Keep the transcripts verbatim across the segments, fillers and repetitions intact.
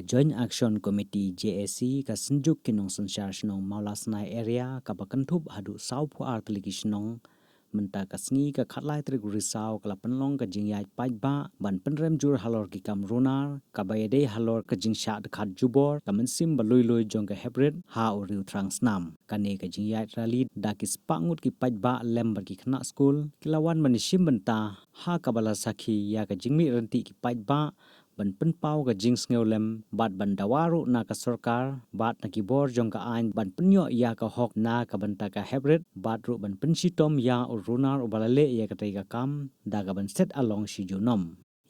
Joint Action Committee J A C ka synjuk ki nongsynshar shnong Mawlasnai area kaba kynthup haduh saw phew ar tylli ki shnong mynta ka sngi ka khatlai tarik u Risaw ka la pynlong ka jingïaid paidbah ban pynrem jur halor ki kam runar kaba ïadei halor ka jingshah dkhat jubor ka mynsiem ba lui lui jong ka heprit ha u riew thrang snam. Kane ka jingïaid rally da ki spah ngut ki paidbah lem bad ki khynnah skul ki la wan ban ïashim bynta ha kaba la sakhi ïa ka jingmih ryntih ki paidbah ban pynpaw ka jingsngewlem bad ban dawa ruh na ka sorkar bad na ki bor jong ka aiñ ban pynïoh ïa ka hok na ka bynta ka heprit bad ruh ban pynshitom ïa u runar uba la leh ïa katei ka kam da ka ban set along shi junom.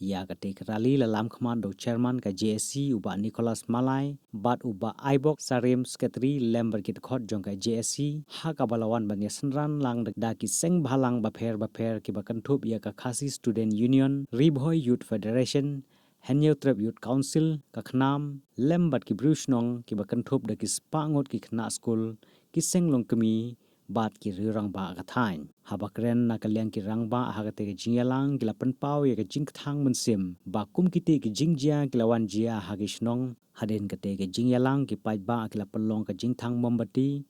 Ïa katei ka rally la lam khmat da u chairman ka J A C u Bah Nicholas Malai bad u Bah Aibok Sarim, secretary lem bad ki dkhot jong ka J A C ha kaba la wan ban ïasynran lang da ki seng bhalang bapher bapher kiba kynthup ïa ka Khasi Student Union, Ri Bhoi Youth Federation, Hynñiewtrep Youth Council, ka KHNAM lem bad ki briew shnong kiba kynthup da ki spah ngut ki khynnah skul, ki seng longkmie bad ki riew rangbah ka thaiñ. Haba kren na ka liang ki rangbah ha katei ka jingïalang ki la pynpaw ïa ka jingkthang mynsiem ba kum kitei ki jingjia ki la wan jia ha ki shnong. Hadien katei ka jingïalang ki paidbah ki la pynlong ka jingthang mombati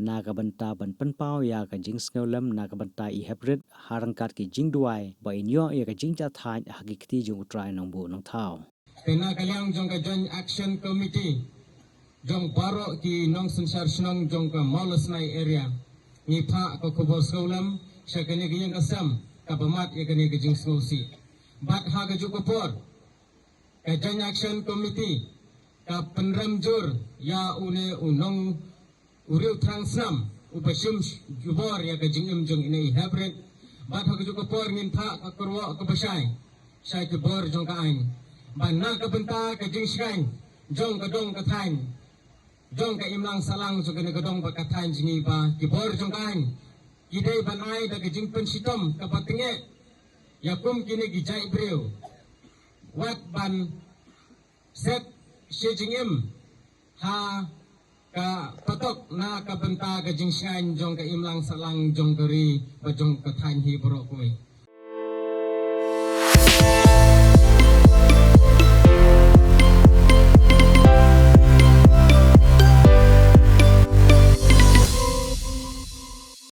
na ka bynta ban pynpaw ïa ka jingsngewlem na ka bynta i heprit ha ryngkat ki jingduwai ba in ïoh ïa ka jingjahthait ha ki kti jong U Trai Nongbuh Nongthaw. Te na ka liang jong ka Joint Action Committee jong baroh ki nongsynshar shnong jong ka Mawlasnai area, ngi phah ka khubor sngewlem sha kane ka ïing ka sem kaba mad ïa kane ka jingsngewsih. Bad ha kajuh ka por ka Joint Action Committee ka pynrem jur ïa une u nong u riew thrang snam uba shim jubor ïa ka jingim jong ine i heprit. Bad ha kajuh ka por ngin phah ka kyrwoh kaba shai sha ki bor jong ka aiñ ba na ka bynta ka jingshngaiñ jong ka dong ka thaiñ, jong ka imlang sahlang jong kane ka dong bad ka thaiñ jong ngi, ba ki bor jong ka aiñ ki dei ban ai da ka jingpynshitom kaba tyngeh ïa kum kine ki jait briew, wat ban set shi jingim ha ka patok na ka bynta ka jingshngaiñ jong ka imlang sahlang jong ka ri bad jong ka thaiñ hi baroh kawei.